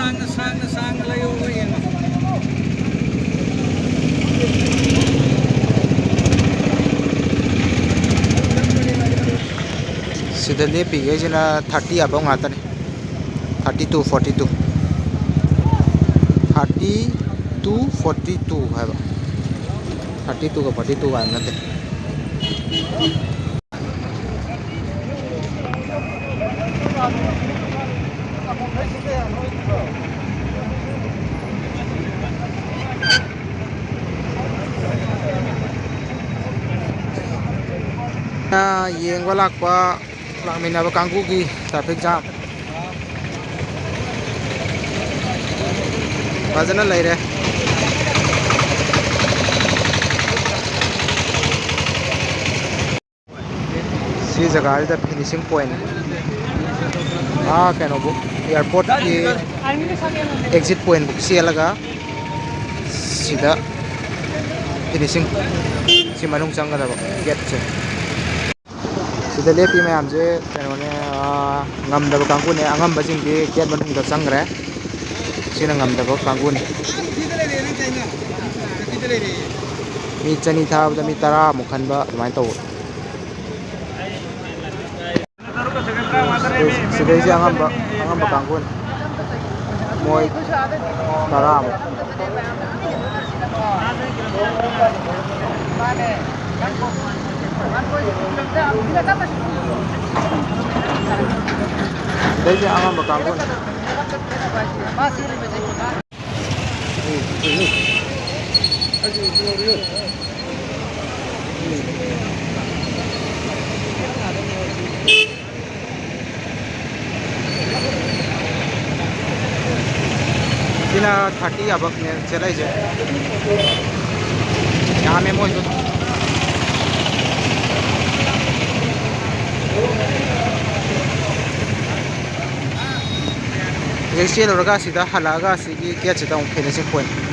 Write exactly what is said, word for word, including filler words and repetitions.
ꯁꯥꯡꯅ, ꯁꯥꯡꯅ, ꯁꯥꯡꯅ ꯂꯩꯌꯣ, ꯌꯦꯡꯉꯣ꯫ ꯁꯤꯗ ꯂꯦꯞꯄꯤꯈꯩꯁꯤꯅ thirty above ꯉꯥꯛꯇꯅꯤ꯫ Thirty to forty two꯫ Thirty to forty two ꯍꯥꯏꯕ꯫ Thirty two ꯒ forty two ꯒ ꯍꯥꯏꯕ ꯅꯠꯇꯦ꯫ ꯌꯦꯡꯕ ꯂꯥꯛꯄ, ꯂꯥꯛꯃꯤꯟꯅꯕ ꯀꯥꯡꯕꯨꯒꯤ traffic jam ꯐꯖꯅ ꯂꯩꯔꯦ꯫ ꯁꯤ ꯖꯒꯥꯁꯤꯗ finishing point, ꯑꯥ, ꯀꯩꯅꯣꯕꯨ, airport ꯀꯤ exit point ꯕꯨ ꯆꯦꯜꯂꯒ ꯁꯤꯗ finishing, ꯁꯤ ꯃꯅꯨꯡ ꯆꯪꯒꯗꯕ gate ꯁꯦ꯫ ꯁꯤꯗ ꯂꯦꯞꯄꯤ ꯃꯌꯥꯝꯁꯦ ꯀꯩꯅꯣꯅꯦ, ꯑꯥ, ꯉꯝꯗꯕ ꯀꯥꯡꯕꯨꯅꯦ꯫ ꯑꯉꯝꯕꯁꯤꯡꯗꯤ gate ꯃꯅꯨꯡꯗ ꯆꯪꯈ꯭ꯔꯦ꯫ ꯁꯤꯅ ꯉꯝꯗꯕ ꯀꯥꯡꯕꯨꯅꯤ꯫ ꯃꯤ ꯆꯅꯤ ꯊꯥꯕꯗ ꯃꯤ ꯇꯔꯥꯃꯨꯛ ꯈꯟꯕ ꯑꯗꯨꯃꯥꯏꯅ ꯇꯧꯕ꯫ ꯁꯤꯗꯩꯁꯦ ꯑꯉꯝꯕ, ꯑꯉꯝꯕ ꯀꯥꯡꯕꯨꯅꯤ꯫ ꯃꯣꯏ ꯇꯔꯥꯃꯨꯛ꯫ ꯁꯤꯗꯩꯁꯦ ꯑꯉꯝꯕ ꯀꯥꯡꯕꯨꯅꯤ꯫ ꯁꯤꯅ thirty above ꯅꯦ ꯆꯦꯜꯂꯛꯏꯁꯦ꯫ ꯌꯥꯝꯃꯦ ꯃꯣꯏꯁꯨ꯫ ꯍꯧꯖꯤꯛ ꯆꯦꯜꯂꯨꯔꯒ ꯁꯤꯗ ꯍꯜꯂꯛꯑꯒ ꯁꯤꯒꯤ gate ꯁꯤꯗ ꯑꯃꯨꯛ finishing point꯫